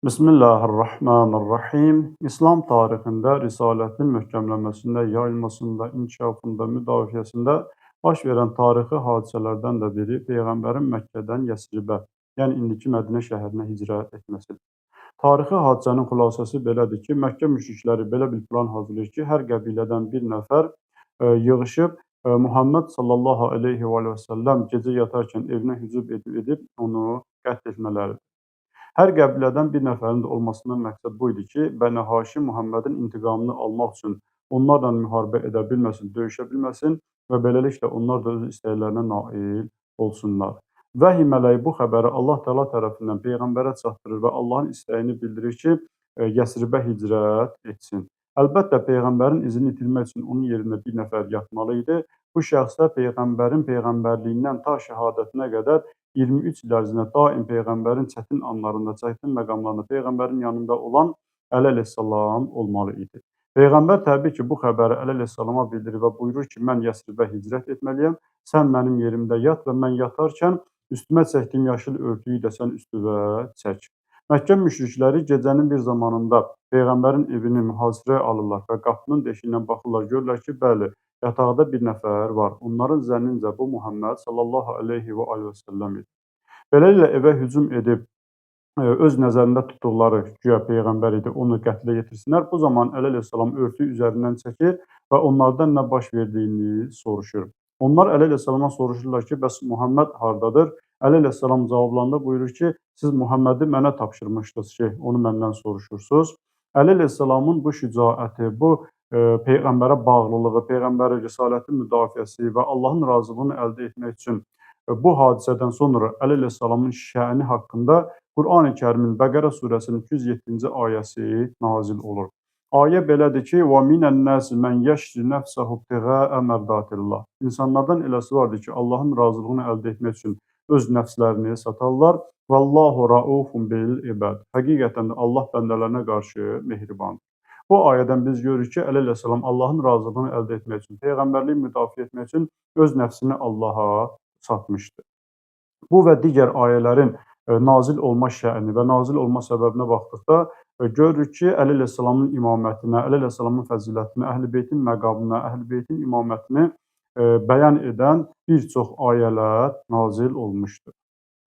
Bismillahirrahmanirrahim. İslam tarixində risalətin möhkəmlənməsində, yayılmasında, inkişafında, müdafiəsində baş verən tarixi hadisələrdən də biri Peyğəmbərin Məkkədən Yəsribə, yəni indiki Mədinə şəhərinə hicrət etməsidir. Tarixi hadisənin xülasəsi belədir ki, Məkkə müşrikləri belə bir plan hazırlayır ki, hər qəbilədən bir nəfər yığışıb Muhammed sallallahu əleyhi və səlləm gecə yatarkən evinə hücum edib onu qətl etmələridir. Hər qəbilədən bir nəfərin də olmasından məqsəd bu idi ki, Bəni Haşim Muhammedin intiqamını almaq üçün onlarla müharibə edə bilməsin, döyüşə bilməsin və beləliklə onlar da öz istəklərinə nail olsunlar. Vəhiy mələyi bu xəbəri Allah Təala tərəfindən peyğəmbərə çatdırır və Allahın istəyini bildirir ki, Yəsribə hicrət etsin. Əlbəttə peyğəmbərin izini itirmək üçün onun yerində bir nəfər yatmalı idi. Bu şəxs də peyğəmbərin peyğəmbərliyindən ta şəhadətinə qədər 23 il ərzində daim peyğəmbərin çətin anlarında, çətin məqamlarında peyğəmbərin yanında olan Əli əleyhissalam olmalı idi. Peyğəmbər təbii ki, bu xəbəri Əli əleyhissalama bildirir və buyurur ki, mən Yəsribə hicrət etməliyəm, sən mənim yerimdə yat və mən yatarkən üstümə çəkdiyim yaşıl örtüyü də sən üstüvə çək. Məkkə müşrikləri gecənin bir zamanında peyğəmbərin evini mühasirəyə alırlar və qapının deşiyindən baxırlar, görürlər ki, bəli, yataqda bir nəfər var. Onların zənnincə bu Muhammed sallallahu əleyhi və alihi və səlləm idi. Beləliklə evə hücum edib öz nəzərində tutduqları güya peyğəmbər idi, onu qətlə yetirsinlər. Bu zaman Əli əleyhissalam örtüyü üzərindən çəkir və onlardan nə baş verdiyini soruşur. Onlar Əli əleyhissalama soruşurlar ki, bəs Muhammed hardadır? Əli əleyhissalam cavablarında buyurur ki, siz Muhammədi mənə tapşırmışdınız ki, onu məndən soruşursunuz. Əli əleyhissalamın bu şücaəti, bu peyğəmbərə bağlılığı, peyğəmbərin risaləti müdafiəsi və Allahın razılığını əldə etmək üçün bu hadisədən sonra Əli əleyhissalamın şəni haqqında Qurani Kərimin Bəqərə surəsinin 207-ci ayəsi nazil olur. Ayə belədir ki, "Və minən-nasi men yeşri nefsehu ibtigâ'a merdatillah." İnsanlardan eləsi vardır ki, Allahın razılığını əldə etmək üçün öz nəfslərini satarlar. Vallahu raufun bil ibad. Həqiqətən də Allah bəndələrinə qarşı mehribandır. Bu ayədən biz görürük ki, Əli əleyhissalam Allahın razılığını əldə etmək üçün, peyğəmbərliyi müdafiə etmək üçün öz nəfsini Allaha satmışdı. Bu və digər ayələrin nazil olma şəni və nazil olma səbəbinə baxdıqda görürük ki, Əli əleyhissalamın imamətinə, Əli əleyhissalamın fəzilətinə, Əhl-i Beytin məqamına, Əhl-i Beytin imamətini bəyan edən bir çox ayələr nazil olmuşdur.